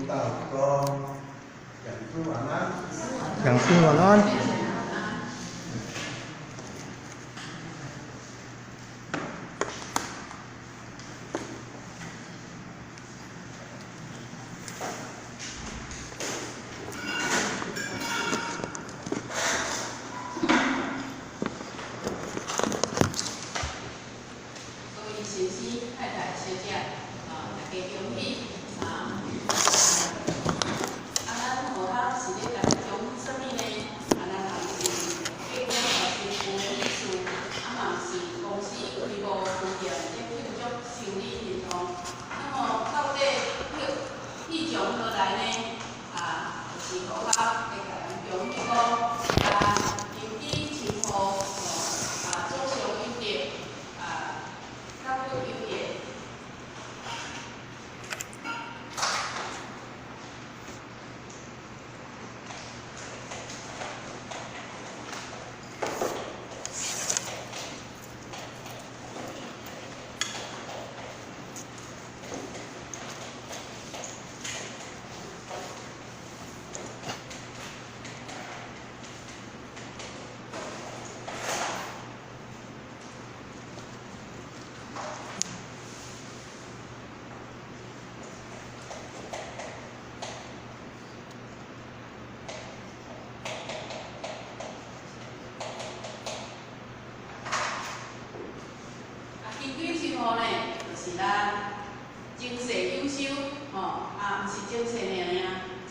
道講，講師晚安。講師晚安。各位先生、太太、小姐，啊，大家恭喜啊！啊，咱和學是咧共恭喜啥物呢？啊，咱也是隔江大師傅的喜事，啊嘛是公司開幕分店咧慶祝生理行動。那麼到底喜從何來呢？啊，就是和學會共咱恭喜講，啊，根基深厚，啊，祖上有德，啊。較閣有緣。啊，根基深厚呢，就是咱前世有修，吼，啊，毋是前世爾爾，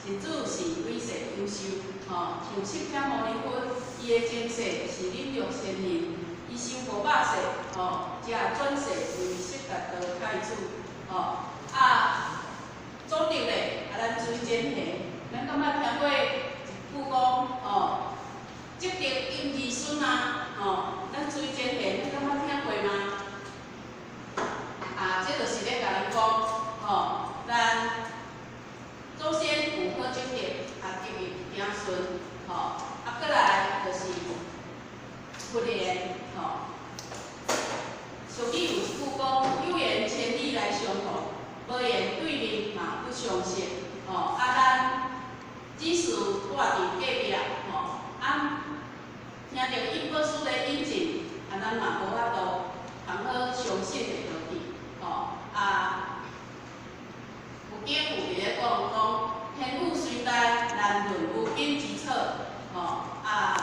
甚至是累世有修，吼。像釋迦牟尼佛，伊的前世是忍辱仙人，伊修500世，吼，才轉世為悉達多太子，吼。啊，祖德咧，啊，咱追前賢，咱敢捌聽過一句講，吼，積德蔭兒孫啊，吼，咱追前賢，咱敢捌聽過嗎？啊，這就是咧共咱講，吼，咱祖先有好積德，啊，得益子孫，吼，啊，閣來就是佛言，吼。俗語有一句講，有緣千里來相逢，無緣對面嘛不相識，吼。啊，咱只是住佇隔壁，吼，啊，聽著印寶師咧引進，啊，咱嘛無法度通好相信會落去，吼。啊，有經有佇咧講講，天雨雖大，難論無根之草，吼。啊，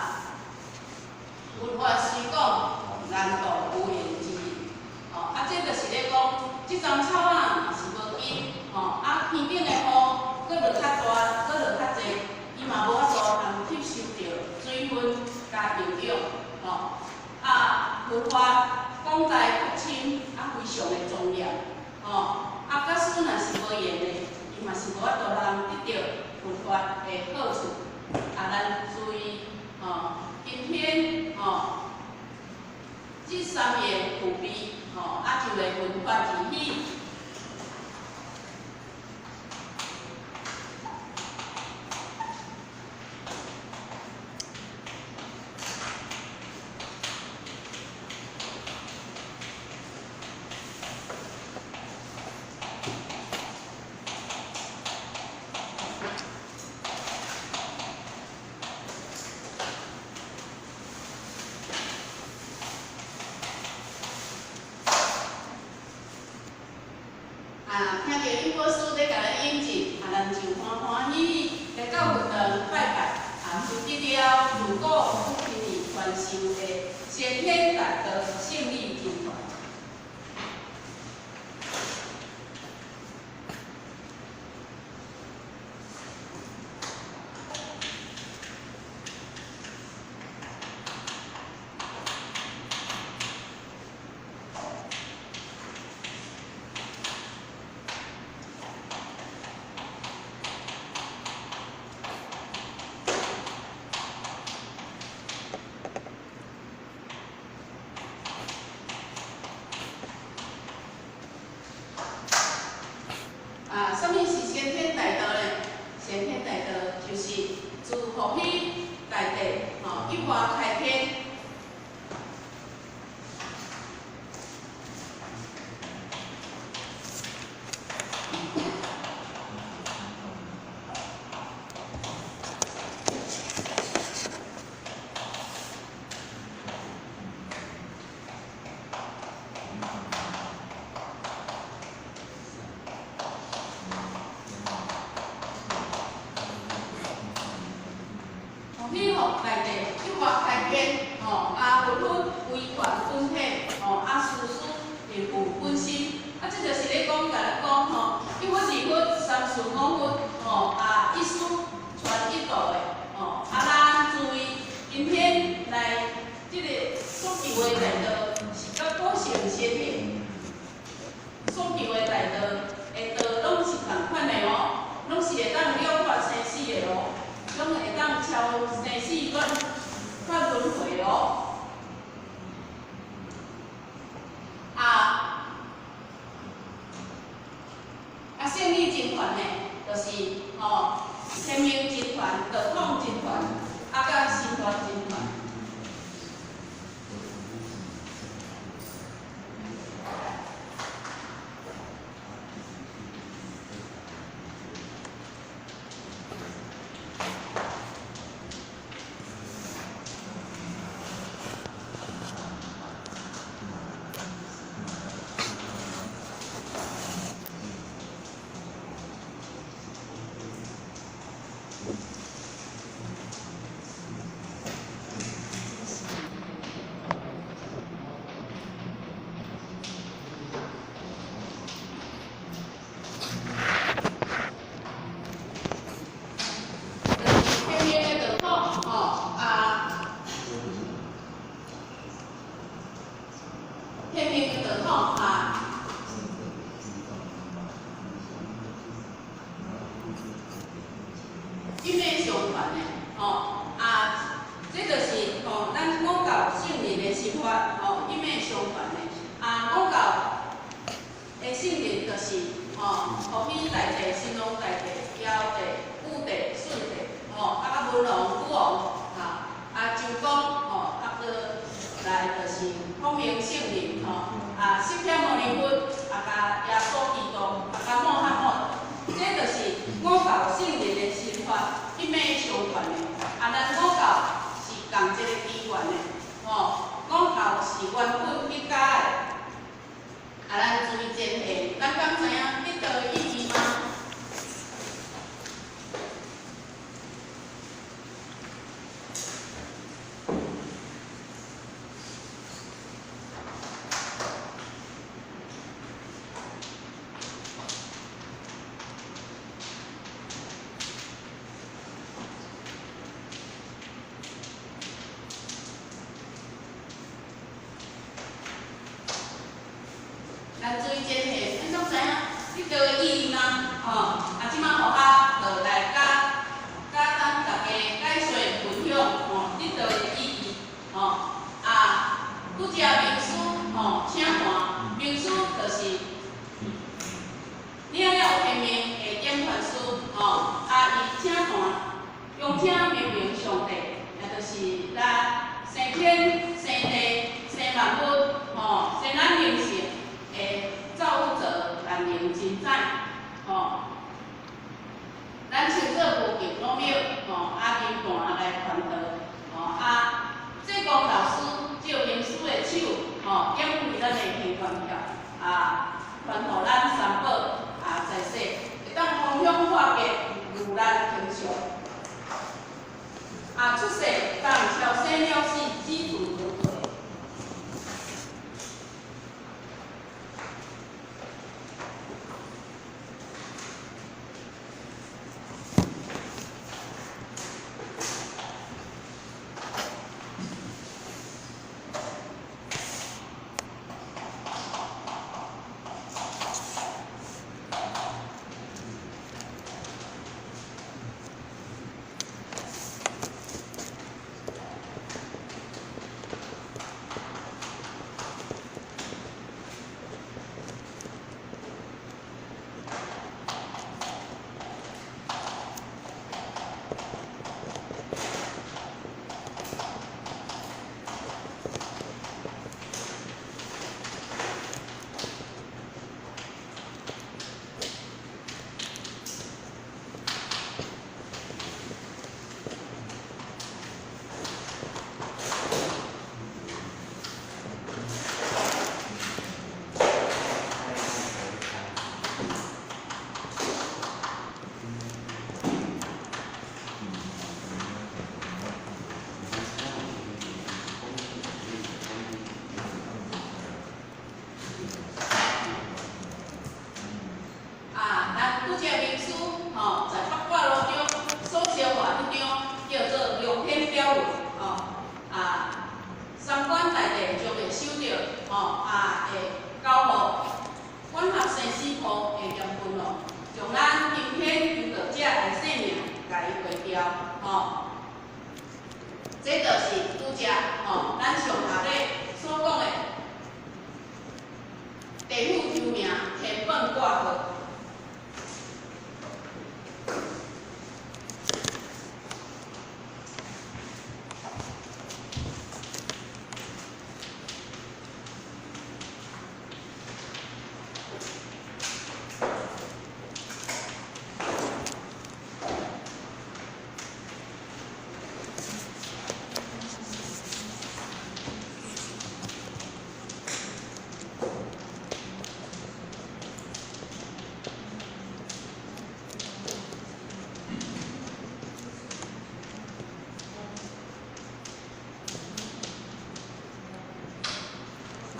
佛法雖廣，難渡無緣之人，吼。啊，這就是咧講，這叢草仔若是無根，吼，啊，天頂的雨閣落較大，閣落較濟，伊嘛無法度通吸收著水分佮營養，吼。啊，佛法廣大博深，啊，非常的莊嚴，吼。啊，假使若是無緣的，伊嘛是無法度通得著佛法的好處。啊，咱注意，吼，今天，吼，這三緣具備，吼，啊，就會聞法而喜。啊，聽著印寶師咧共咱引進，啊，咱就歡歡喜喜來到佛堂拜拜，啊，就得了如果不輕易傳授的先天大道勝利真傳。四五佛，吼啊，一師傳一道的，吼啊，咱注意今天來這个所求的大道是佮古聖先賢所求的大道的道，攏是仝款的哦，攏是會當了脫生死的哦，攏會當超生死斷斷輪迴哦。啊，啊，聖理真傳呢，就是吼，天命真傳、道統真傳，啊，佮神傳真傳。就是天命的道統，吼啊，天命的道統啊，一脈相傳的，吼啊，這就是吼咱五教聖人的心法，吼一脈相傳的。啊，五教的聖人就是吼，伏羲大帝、神農大帝、堯帝、禹帝、舜帝，吼啊，文王、武王，哈，啊，周公，吼，啊，閣來就是孔明聖人，吼，啊，釋迦牟尼佛，啊，佮耶穌基督，啊，佮穆罕默德，這就是五教聖人的心法，一脈相傳的。啊，咱五教是仝一个機緣的，吼，五教是原本一家的。啊，咱注意前提，咱敢知影得道的意義嗎？咱注意前提，咱敢知影得道的意義嗎？吼，啊，這擺予我就來佮佮咱大家解說分享，吼，得道的意義，吼，啊，拄則明師，吼，請看，明師就是了了天命的點傳師，吼，啊，伊請壇，恭請明明上帝，也就是來生天、生地、生萬物，吼，生咱靈性的造物者萬能真宰，吼，咱稱做無極老廟，吼，啊，金壇來傳道，吼，啊，濟公老師借明師的手，吼，點開咱的天關竅，啊，傳予咱三寶，啊，在世會當風向化解，如難平常，啊，出世當超生了死，只住輪迴。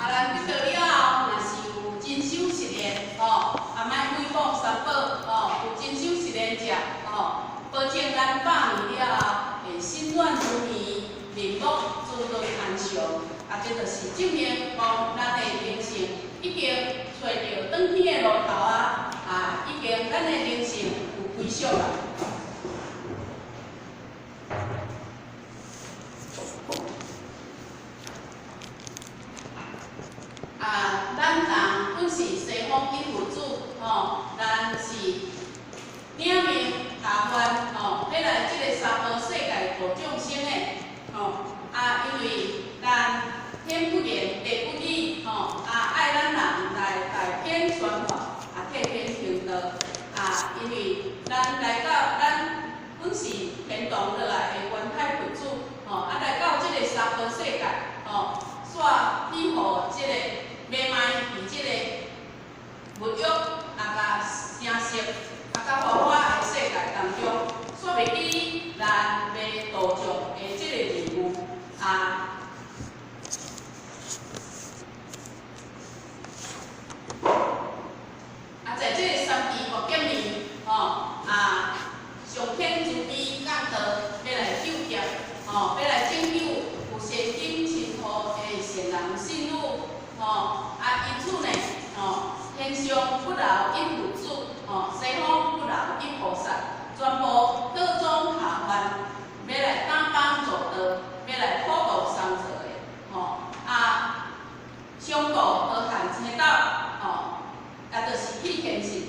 啊，咱得道了後，若是有真修實練，吼，啊，莫毀謗三寶，吼，有真修實練者，吼，保證咱百年了後會心軟如綿，面目滋潤安詳。啊，這就是證明講咱的靈性已經揣著轉去的路頭啊！啊，已經咱的靈性有歸宿啊。啊，咱人本是西方一佛子，吼，咱是領命下凡，吼，欲來這个娑婆世界度眾生的，吼，啊，因為咱天不言，地不語，吼，啊，愛咱人來代天宣法，啊，替天行道，啊，因為咱來到咱本是天堂落來的元太佛子，吼，啊，來到這个娑婆世界，吼，煞去予這个迷茫佇這个物欲啊，佮聲色啊，佮繁華的世界當中，煞袂記咱欲度眾的這个任務啊。啊，在這个三期佛劫裡，吼啊，上天慈悲降道，欲來救劫，吼，欲來拯救有善根親土的善男信女，吼，啊，因此呢，吼，天上不留一佛子，吼，西方不留一菩薩，全部倒裝下凡，欲來擔當助道，欲來普度三世的，吼，啊，上度羅漢青道，吼，啊，就是去天性。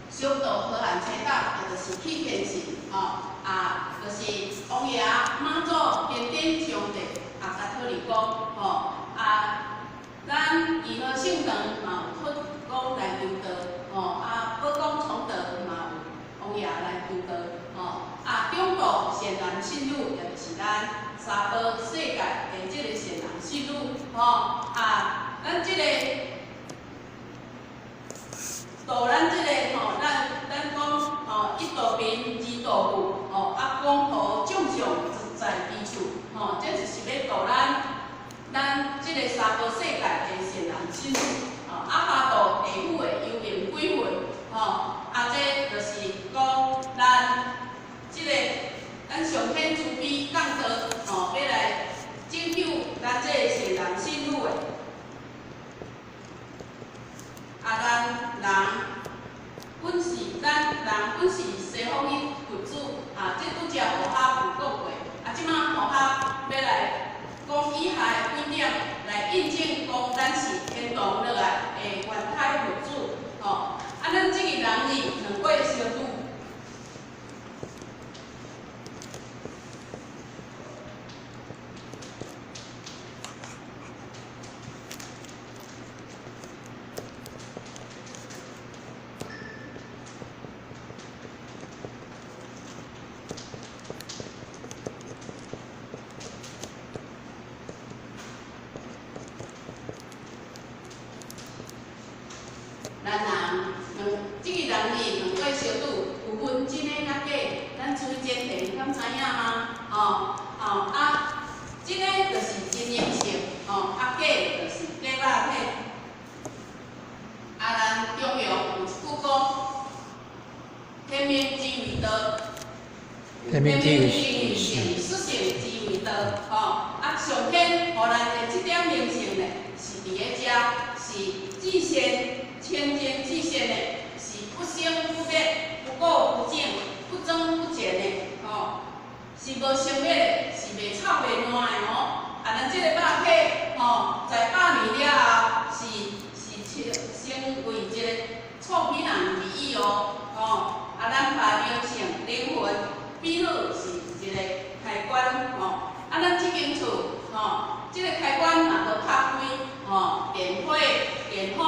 上道羅漢青道，也就是去天性，吼，啊，就是王爺媽祖天頂上帝，啊，共討論講，吼，啊，咱義和聖堂嘛有佛公來求道，吼，啊，寶光崇德嘛有王爺來求道，吼，啊，中道善男信女，也就是咱娑婆世界的這个善男信女，吼，啊，咱這个。度咱這個吼，咱講吼，一度貧，二度富，吼，啊，廣度眾生自在之處，吼，這就是欲度咱這個娑婆世界的善男信女，吼，啊，下度地府的幽冥鬼魂，吼，啊，這就是講咱這個咱上天慈悲降道，吼，欲來拯救咱這個善男信女的。啊，咱人本是西方一佛子，啊，這拄才和合有講過，啊，這擺和合欲來講以下的幾點，來印證講咱是天堂落來的元太佛子，吼，啊，咱這個人呢，兩過相拄。咱人兩這个人字兩過相拄，有分真的佮假，咱注意前提，敢知影嗎？吼吼啊，真的就是真靈性，吼啊假就是假肉體。啊，咱中庸有一句講：天命之謂道，天命之謂性，屬性之謂道。吼啊，上天予咱的這點靈性呢，是佇咧遮，是至善、清淨至善的，是不生不滅、不垢不淨、不增不減的，吼，是無生滅的，是袂臭袂爛的哦。啊，咱這個肉體，吼，在百年了後，是成為一個臭皮囊而已哦，吼。啊，咱把靈性、靈魂比喻是一個開關，吼。啊，咱這間厝，吼，這個開關若無拍開，吼，電火、電風、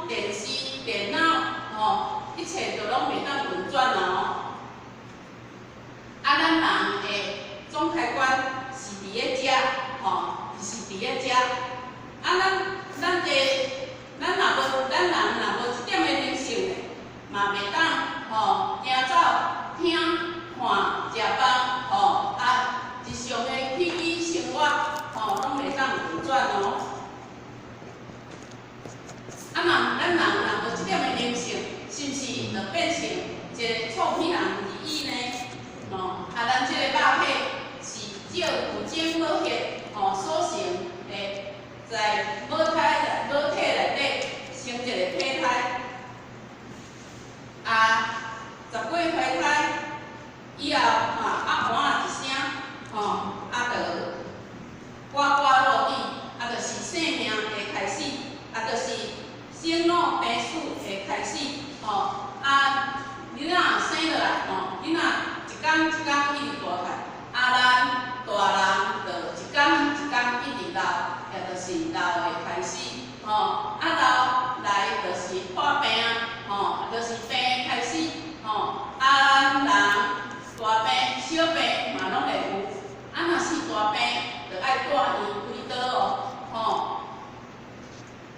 電視、電腦，吼，一切就攏袂當運轉啊哦。啊，咱人的總開關是佇咧遮，吼，是佇咧遮。啊，咱這，咱若無，咱人若無這點的靈性咧，嘛袂當，吼，行走、聽、看、食飯，吼，啊，日常的起居生活，吼，攏袂當運轉哦。啊，若咱人若無這點的靈性，是毋是就變成一個臭皮囊而已呢？吼，啊，咱這個肉體是照有精無血吼所成的，在母胎母體內底生一個胚胎，啊，10個月懷胎以後，吼，啊，換一聲，吼，啊，就呱呱落地，啊，就是生命的開始，啊，就是生老病死的開始，吼，啊，囡仔生落來，吼，囡仔一工一工一直大漢，啊，咱大人就一工一工一直老，也就是老的開始，吼，啊老來就是破病，吼，就是病的開始，吼，啊咱人大病小病嘛攏會有，啊若是大病，就愛住院開刀哦，吼，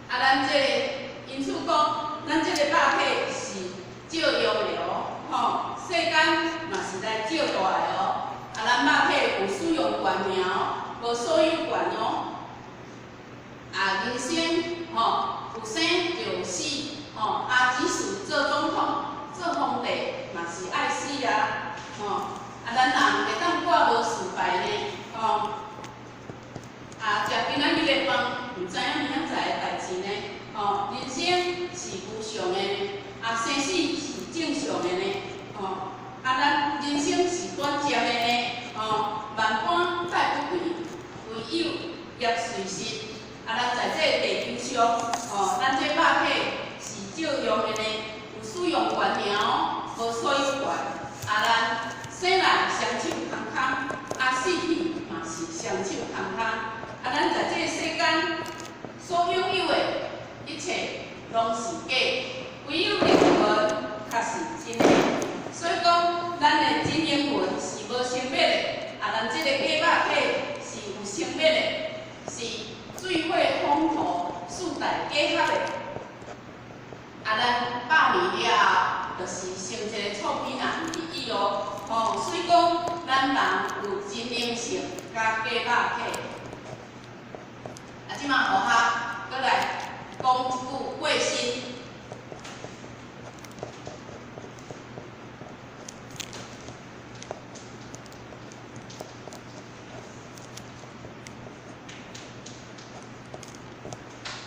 啊咱這個因此講，咱這個肉體是借用的哦，吼，世間嘛是來借蹛的哦，啊咱肉體有使用權爾哦，無所有權哦。啊，人生吼有生就有死，吼啊，即使做總統、做皇帝嘛是愛死啊，吼啊，咱人會當過無事敗呢，吼啊，食今仔日的飯，毋知影明仔載的代誌呢，吼，人生是無常的呢，啊，生死是正常的呢，吼，啊，咱人生是短暫的呢，吼，萬般帶不去，唯有業隨身。啊，咱在這個地球上，吼，咱這肉體是借用的呢，有使用權爾哦，無所有權。啊，咱生來雙手空空，啊，死去嘛是雙手空空。啊，咱在這個世間所擁有的一切攏是假，唯有靈魂較是真的。所以講，咱的真靈魂是無生滅的，啊，咱這個假肉體是有生滅的，是水火風土四大假合的。啊，咱百年了後，就是成一個臭皮囊而已哦。吼，所以講，咱人有真靈性佮假肉體。啊，這馬學校閣來講一句過身。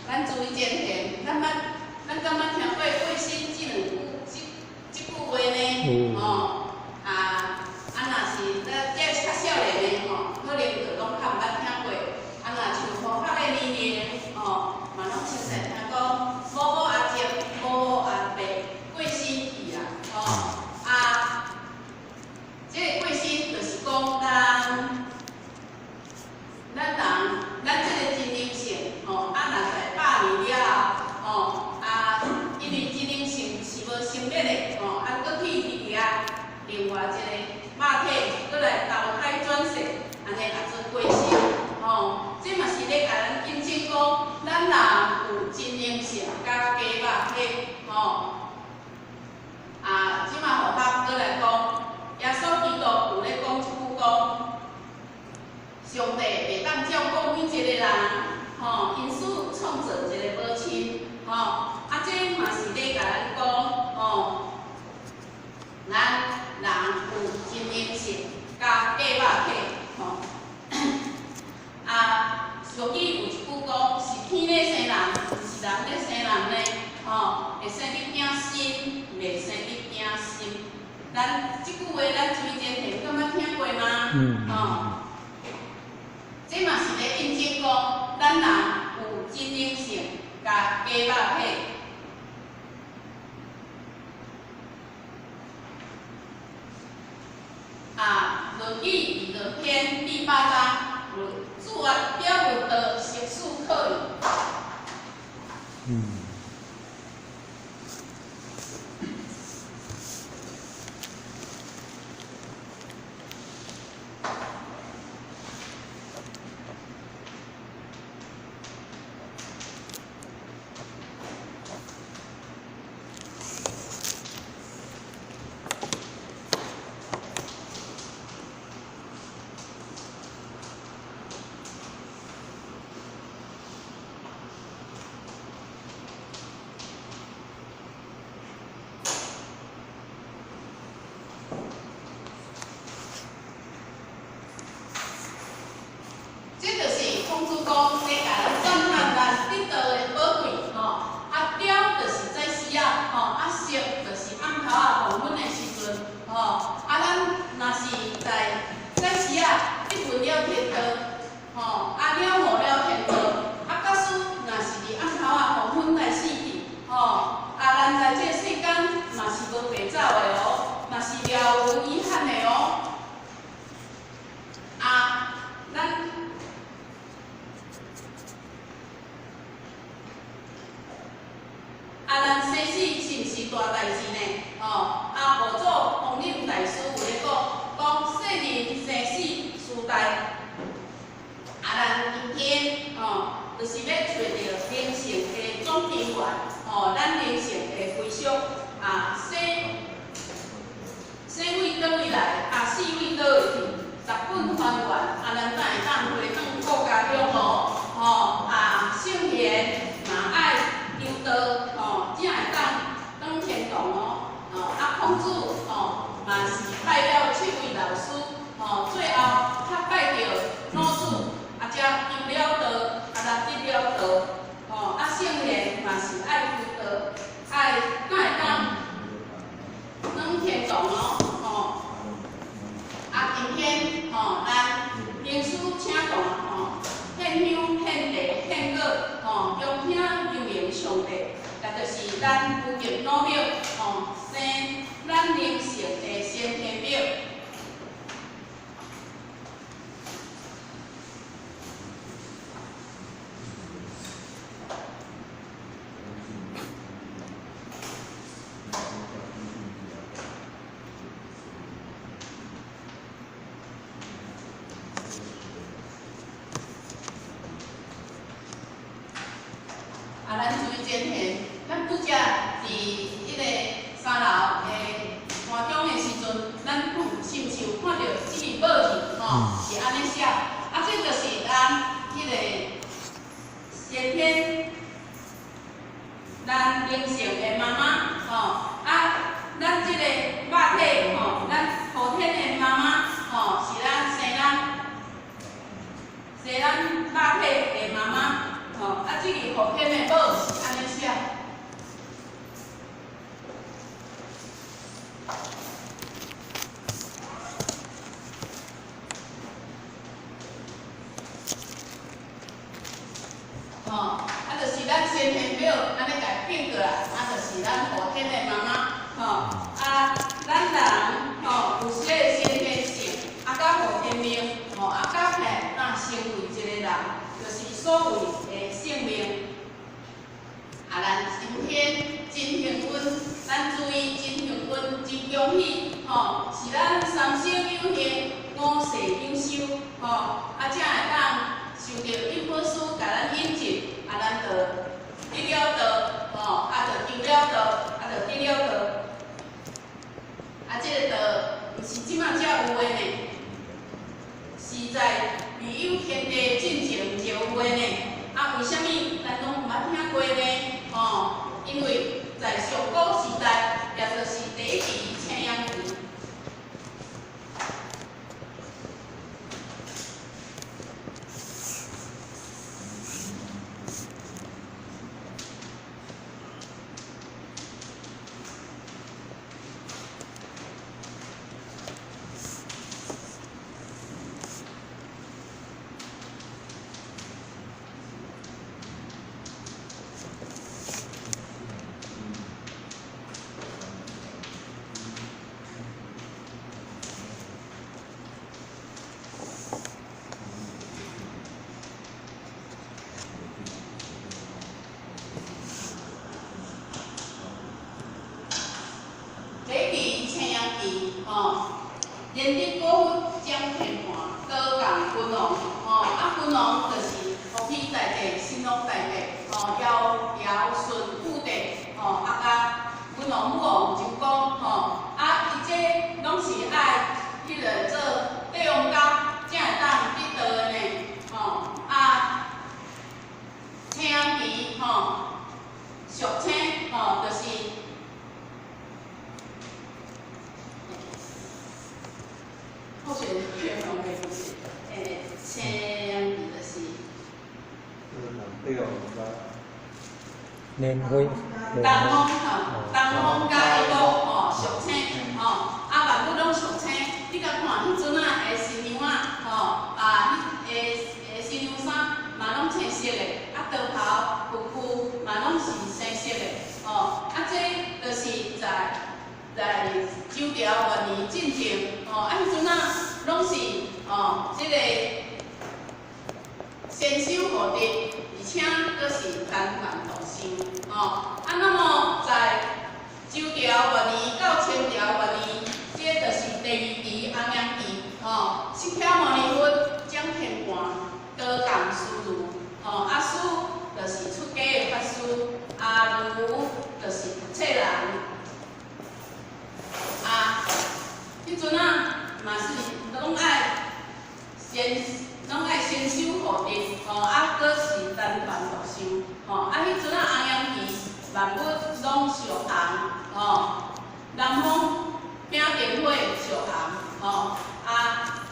咱注意前提，咱捌，咱敢捌聽過過身這兩句，這句話呢？吼，啊啊，若是咱這較少年的吼，可能就攏較毋捌聽過。啊，若像學校的年齡，吼，嘛攏熟悉聽講，某某阿叔、某某阿伯過身去啊，吼，啊，這個過身就是講咱，咱人，咱這個真靈性，吼，啊，若在百年了後，吼，啊，因為真靈性是無生滅的，吼，啊，閣去佇遐另外一個肉體，閣來投胎轉世，按呢來做過身，吼，這嘛是咧共咱印證講，咱人有真靈性佮假肉體，吼。會生得驚身，袂生得驚心。咱這句話，咱注意前提，敢捌聽過嗎？嗯。吼，這嘛是咧印證講，咱人有真靈性佮假肉體。啊，《論語》議論篇第八章有主啊，了悟道，熟思可矣。這就是孔子講，咧共咱讚嘆咱得道的寶貴吼。啊，了就是早時仔吼，啊，熟就是暗頭仔黃昏的時陣吼。啊，咱若是在早時仔得聞了天道吼，啊，了悟了天道，啊，假使若是佇暗頭仔黃昏來死去吼，啊，咱在這世間嘛是無白走的哦，嘛是了無遺憾的哦。啊，咱。啊，咱生死是毋是大代誌呢？吼，啊，五祖弘忍大師有咧講，講世人生死事大。啊，咱今天吼，就是欲揣著靈性的總根源，吼，咱靈性的歸屬啊，生生為佗位來，啊，死為佗位去，十本還原，啊，咱才會當回轉故家鄉哦，吼，啊，聖賢嘛愛求道，吼，才會當轉天堂哦，吼，啊，孔子吼嘛是拜了七位老師，吼，最後較拜著老子，啊，才求了道，啊，才得了道，吼，啊，聖賢嘛是愛求道，愛才會當轉天堂哦，吼，啊，今天吼，咱靈師請講吼，獻香、獻茶、獻果，吼，恭聽幽靈上帝，也就是咱無極老母，吼，生咱靈性的先天母。啊，咱注意前贤，咱拄才佇彼个三樓的山中的時陣，咱是毋是有看著這个報字吼？是按呢寫。啊，這就是咱彼個先天咱靈性的媽媽吼。啊，咱這個肉體吼，咱後天的媽媽吼，是咱生咱生咱肉體的媽媽。吼，啊，這个後天的母是按呢寫。吼，啊，就是咱先天母按呢共變過來，啊，就是咱後天的媽媽，吼，啊，咱人吼有這個先天性，啊，佮後天命，吼，啊，加起來若成為一個人，就是所謂的性命。啊，咱今天真幸運，咱注意真幸運，真恭喜，吼，是咱三生有幸，五世有修，吼，啊，才會當受著引寶師共咱引進，啊，咱就得了道，吼，啊，就求了道，啊，就得了道。啊，這個道毋是這馬才有的呢，是在宇有天地進前就有的呢。啊，為啥物咱攏毋捌聽過呢？吼，因為在上古時代，也就是第一期青陽期。吼，仁德果佛掌天盘，高共君王，吼，啊君王就是伏羲大帝、神农大帝，吼，尧尧舜禹帝，吼，啊佮君王母王周公，吼，啊伊這攏是愛彼个做帝王家才會當得道的呢，吼，啊青旗，吼，俗稱，吼，就是。候選天王的故事，青旗就是。蓮花，東風吼，東風佮彼個吼，俗稱吼，啊萬物攏俗稱。你共看彼陣仔的新娘仔吼，啊，彼个新娘衫嘛攏青色的，啊道袍、裙褲嘛攏是青色的，吼，啊這就是在周朝元年進前，吼，啊彼陣仔攏是吼，這個先修護德，而且閣是單凡獨修，吼，啊那麼在周朝元年到清朝元年，這就是第二期紅陽期，吼，釋迦牟尼佛掌天盤，高共師如，吼，啊師就是出家的法師，啊如就是冊人，啊，彼陣仔嘛是攏愛先。攏愛先修護德，吼，啊，閣是單凡獨修，吼，啊，彼陣仔紅陽期，萬物攏屬紅，吼，南方餅電火屬紅，吼，啊，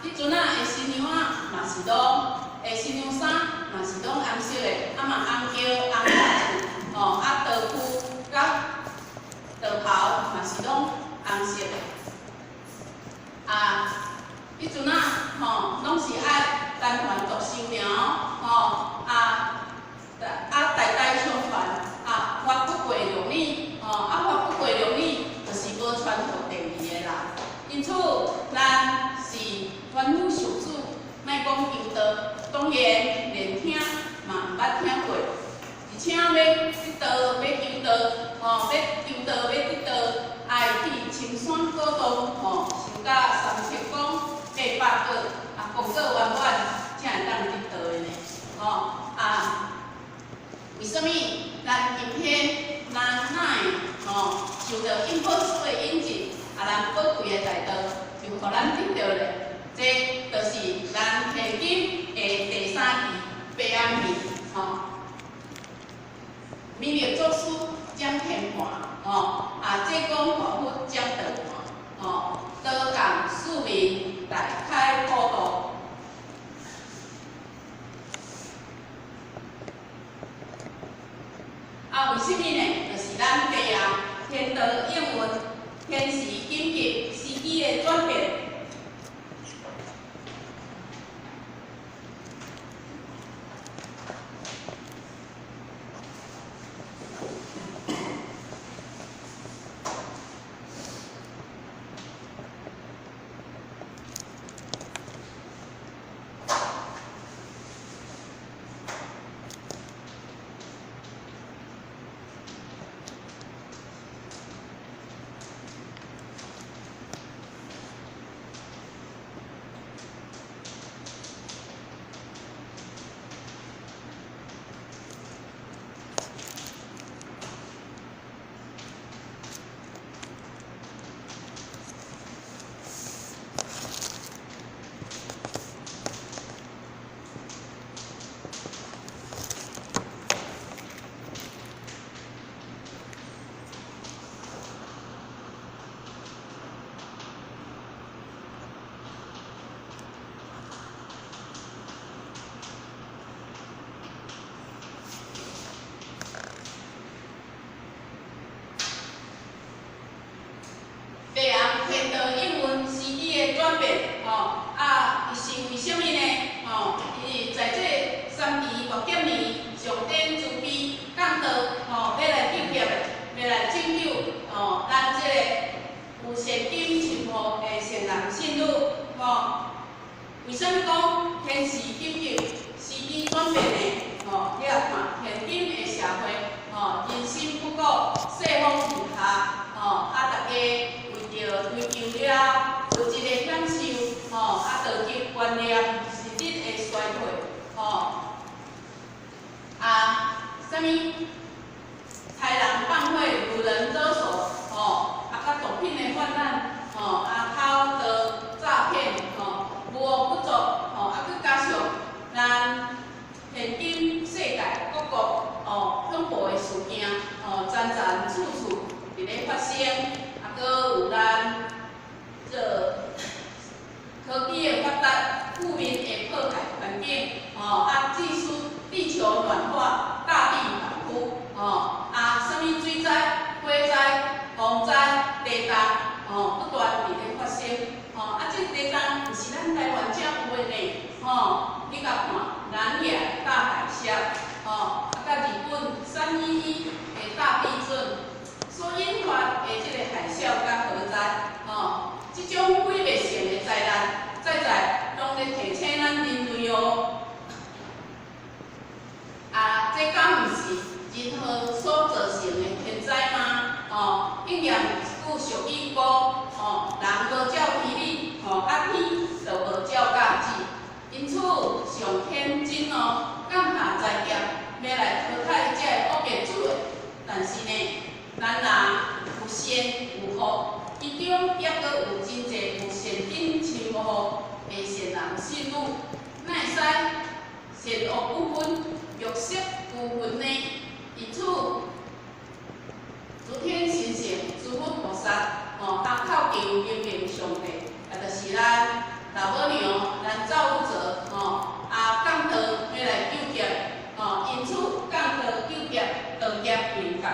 彼陣仔的新娘仔嘛是攏，的新娘衫嘛是攏紅色的，啊嘛紅轎、紅襪子，吼，啊道褲佮道袍嘛是攏紅色的，啊，彼陣仔吼攏是愛。單傳獨修爾，吼啊啊代代相傳，啊法不過六年，吼啊法不過六年，就是無傳予第二个人。因此，咱是凡夫俗子，莫講求道，當然連聽嘛毋捌聽過，而且欲得道，欲求道，吼欲求道，欲得道，愛去深山古洞，吼修到三七講八百個，啊功過圓滿，才會當得道的呢，吼啊！為啥物咱今天咱哪會吼受著印寶師的引進，啊，咱寶貴的大道就予咱得著咧？這就是咱現今的第三期白暗期，吼。彌勒祖師掌天盤，吼啊，濟公活佛掌道盤，吼，高共庶民大開普度。啊，為啥物呢？就是咱白暗天道應運，天時緊急時機的轉變。白暗天道應運時機的轉變，吼啊，伊是為啥物呢？吼，伊在這三期末劫年，上天慈悲降道，吼，欲來救劫的，欲來拯救，吼，咱這個有善根善報的善男信女，吼。為啥物講天時緊急時機轉變呢？吼，你來看現今的社會，吼，人心不古，世風日下，吼，啊，大家為著追求了。咧發生，啊，閣有咱這科技的發達，負面的破壞環境，吼，啊，致使地球暖化、大地反撲，吼，啊，啥物水災、火災、風災、地震，吼，不斷佇咧發生，吼，啊，這地震毋是咱台灣才有的呢，吼，你共看南亞大海嘯，吼，啊，佮日本3·11的大地震所引發的這个海嘯佮火災，吼，這種毀滅性的災難，在在攏咧提醒咱人類哦。啊，這敢毋是人禍所造成的天災嗎？吼，應驗一句俗語講，吼，人無照天理，吼，啊天就無照教旨。因此，上天震怒，降下災劫，欲來淘汰這个惡業主的。但是呢，咱人有善有福，其中猶閣有真濟有善根深厚的善男信女，哪會使善惡不分、玉色無分呢？因此，諸天神聖、諸佛菩薩，吼，含口求明明上帝，也就是咱老母娘、咱造物者，吼，啊降道欲來救劫，吼，因此降道救劫，道劫臨到。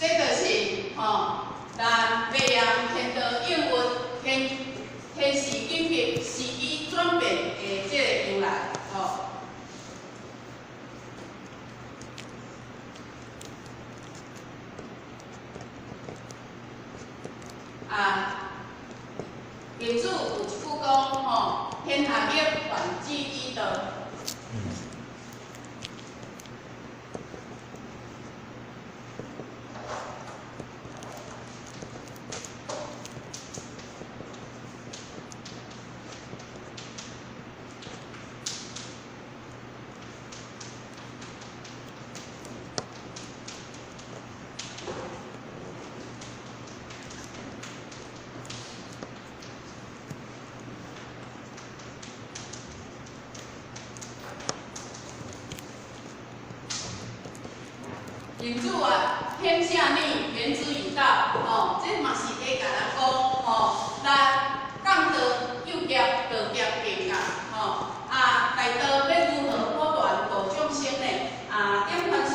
這就是吼，咱白陽天道應運天天時緊急時機轉變的這个由來，吼。啊，孟子有一句講，吼，天下業凡之以道。孟子啊，天下逆，原之以道，吼，這嘛是咧共咱講，吼，咱降道救劫，道劫並降，吼，啊，大道欲如何普傳度眾生呢？啊，點傳師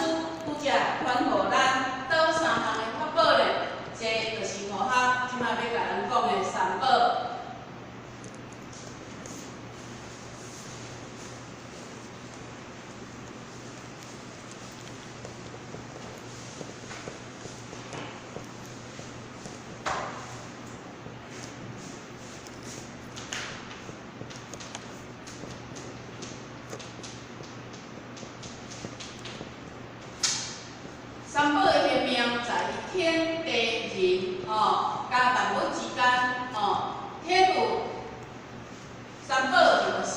拄才傳予咱佗三項的法寶呢？這就是符合這擺欲共咱講的三寶。三寶的天命在於天地人，吼，佮萬物之間，吼，天有三寶日月星。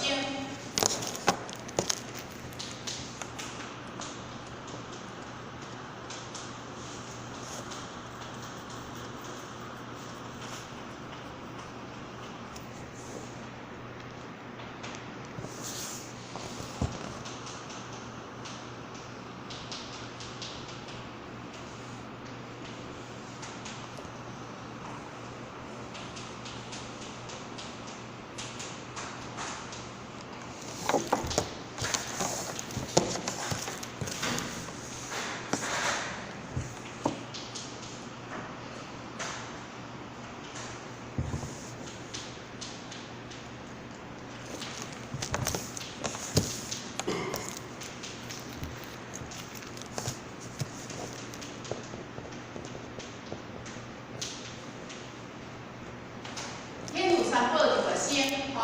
天有三寶日月星，吼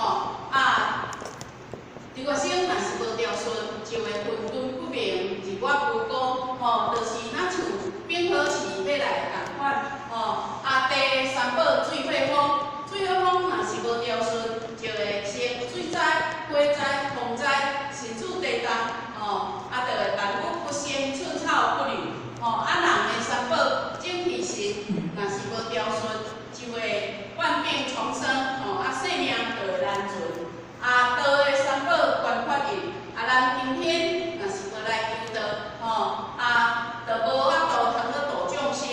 啊，日月星若是無調順，就會混沌不明，日月無光，吼，就是若像冰河期。調順，就會萬病叢生，吼，啊，性命就會難存。啊，道的三寶觀法印，啊，咱今天若是無來求道，吼，啊，就無法度通去度眾生，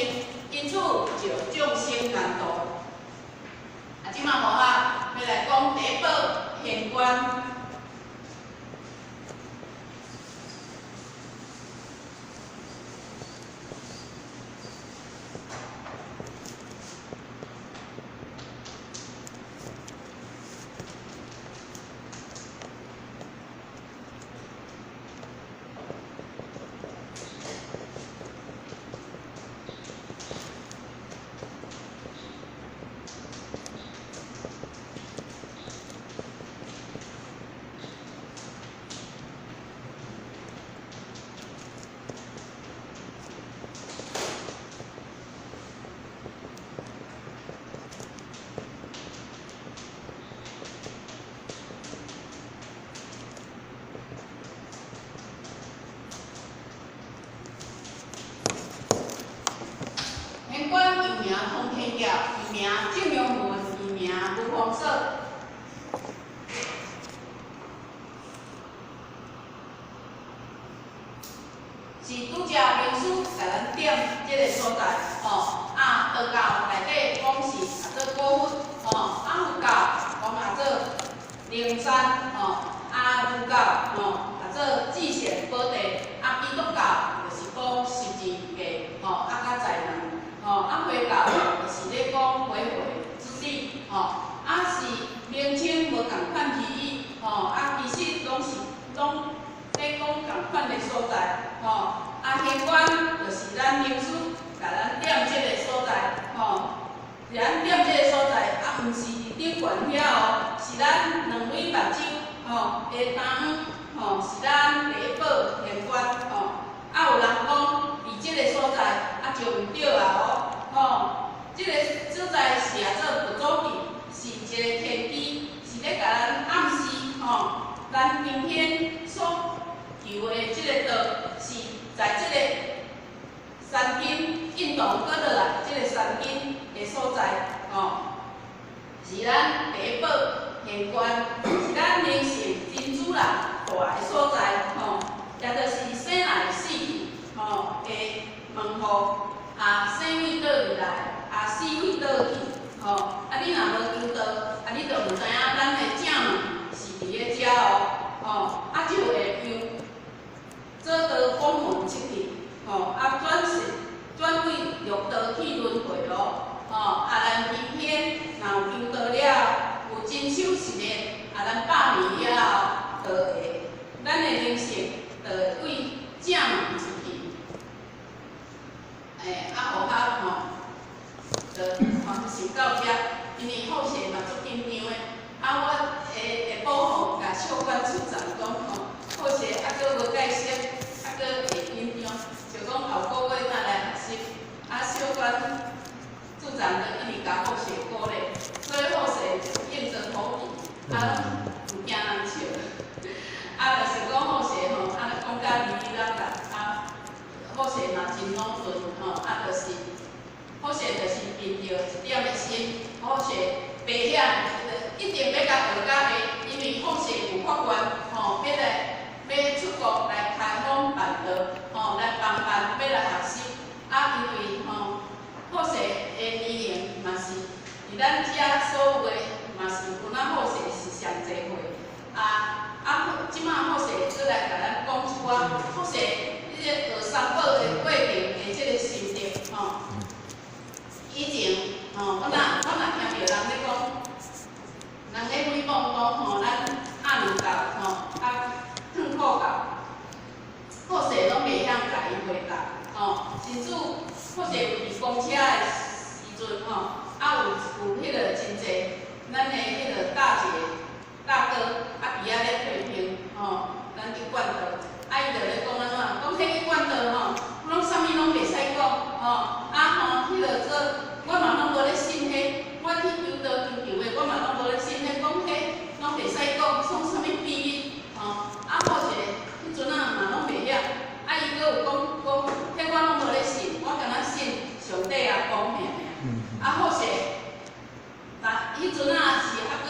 因此就眾生難度。啊，這馬無啊，欲來講第一寶現觀。玄關又名通天教，又名正陽門，又名無風所。是拄才明師共咱點這个所在，吼，啊，道教內底講是啊做古佛，吼，啊佛教講啊做靈山，吼，啊儒教吼啊做至善寶地，啊基督教就是講十字架，吼，啊佮在人，吼，啊回教就是咧講回回之地，吼，啊是名稱無仝款而已，吼，啊其實攏是攏咧講仝款的所在，吼，啊玄關就是咱明師共咱點這個所在，吼，咱點這個所在，啊毋是佇頂懸遐哦，是咱兩蕊目睭，吼，的東方，吼，是咱第一寶玄關，吼，啊有人講佇這个所在，啊就毋對啊哦，吼，這个所在是啊做佛祖地，是一个天機，是咧共咱暗示，吼，咱今天所求的這个道，是在這个山頂印度過落來，這个山頂的所在，吼，是咱第一寶玄關，是咱靈性真主人住的所在，吼，也就是生來死去，吼的門戶，啊，生為佗位來，啊，死為佗去，吼，啊，你若無求道，啊，你就毋知影咱的正門是佇咧遮哦，吼，啊，就會由做道廣門出去，吼，啊，轉世轉為六道去輪迴咯，吼，啊，咱今天若有求道了，有真修實練，啊，咱百年了後，就會咱的靈性就會為正門出去。欸，啊，予較吼，就傳授到遮，因為好勢嘛足緊張的，啊，我下下晡吼，共小管處長講吼，好勢猶閣無解釋，猶閣會緊張，想講後個月才來學習，啊，小管處長就一直共好勢鼓勵，所以好勢硬著頭皮，啊，毋驚人笑，啊，就是講好勢吼，啊，講甲哩哩啦啦，啊，好勢嘛真魯鈍吼，啊，就是好勢就是憑著一點的心，好勢袂曉，一定欲共學甲會，因為好勢有發願吼，欲來欲出國來開講辦道，吼，來幫辦，欲來學習，啊，因為吼，好勢的年齡嘛是佇咱遮所有的嘛是有哪好勢是上濟歲，啊啊，這馬好勢閣來共咱講一寡好勢彼个學三寶的過程的這个心得，吼。以前吼，我若聽著人咧講，人咧誹謗講吼，咱阿娘教吼，啊褪褲教，好勢攏袂曉共伊回答，吼，甚至好勢有佇公車的時陣吼，啊有彼个真濟，咱的彼个大姐大哥啊佇遐咧批評吼，咱一貫道，啊伊就咧講按怎，講彼一貫道吼，攏啥物攏袂使講，吼，啊吼，彼個做我嘛攏無咧信彼，我去求道求求的，我嘛攏無咧信彼，講彼攏袂使講，創啥物秘密，吼，啊好勢彼陣仔嘛攏袂曉，啊伊閣有講講，彼我攏無咧信，我敢若信上帝阿公爾爾。啊，好勢，但彼陣仔是猶閣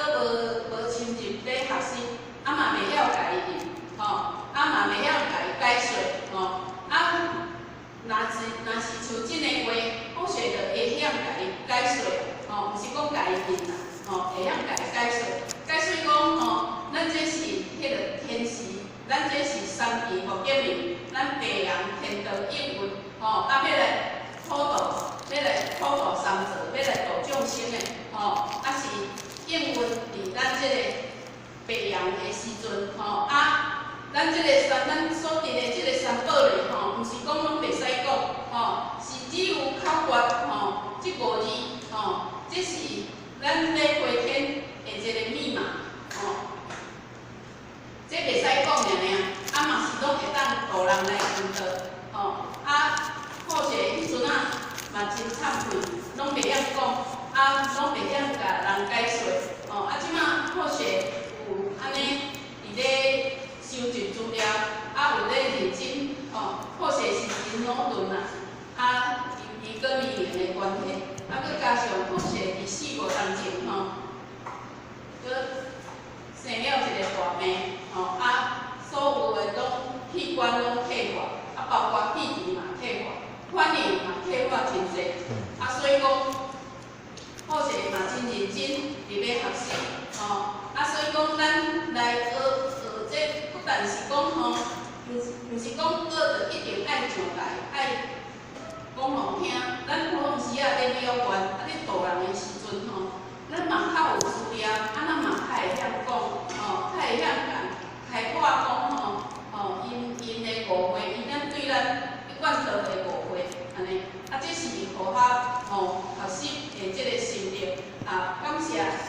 無深入咧學習，啊嘛袂曉共伊印，吼，啊嘛袂曉共伊解說，吼，啊，若是像這个話，好勢就會曉共伊解說，吼，毋是講共伊印啦，吼，會曉共伊解說，解說講吼，咱這是彼个天時，咱這是三期福建明，咱白楊天道應運，吼，啊，欲來普度，欲來普度三世，欲來度眾生的，吼，啊是應運佇咱這个白楊的時陣，吼，啊，咱這個三，咱所得的這個三寶咧，吼，毋是講攏袂使講，吼，是只有口訣，吼，這五字，吼，這是咱咧飛天的一個密碼，吼，這袂使講爾爾，啊嘛是攏會當度人來聞道，吼，啊，好勢彼陣仔嘛真慚愧，攏袂曉講，啊，攏袂曉共人解說，吼，啊，這馬好勢有按呢佇咧收集資料，啊，有咧認真，吼，好勢是真努頓啦，啊，伊閣年齡的關係，啊，閣加上好勢佇四五冬前，吼，閣生了一個大病，吼，啊，所有的攏器官攏退化，啊，包括記憶嘛退化，反應嘛退化真濟，啊，所以講，好勢嘛真認真佇咧學習，吼，啊，所以講咱來學學這，不但是講吼，毋是講學就一定愛上台，愛講予聽，咱普通時仔咧了願，啊咧度人的時陣吼，咱嘛較有資料，啊，咱嘛較會曉講，吼，較會曉共開話講吼，吼，𪜶的誤會，𪜶咱對咱一貫道的誤會，按呢，啊，這是予我吼學習的這个心得，啊，感謝。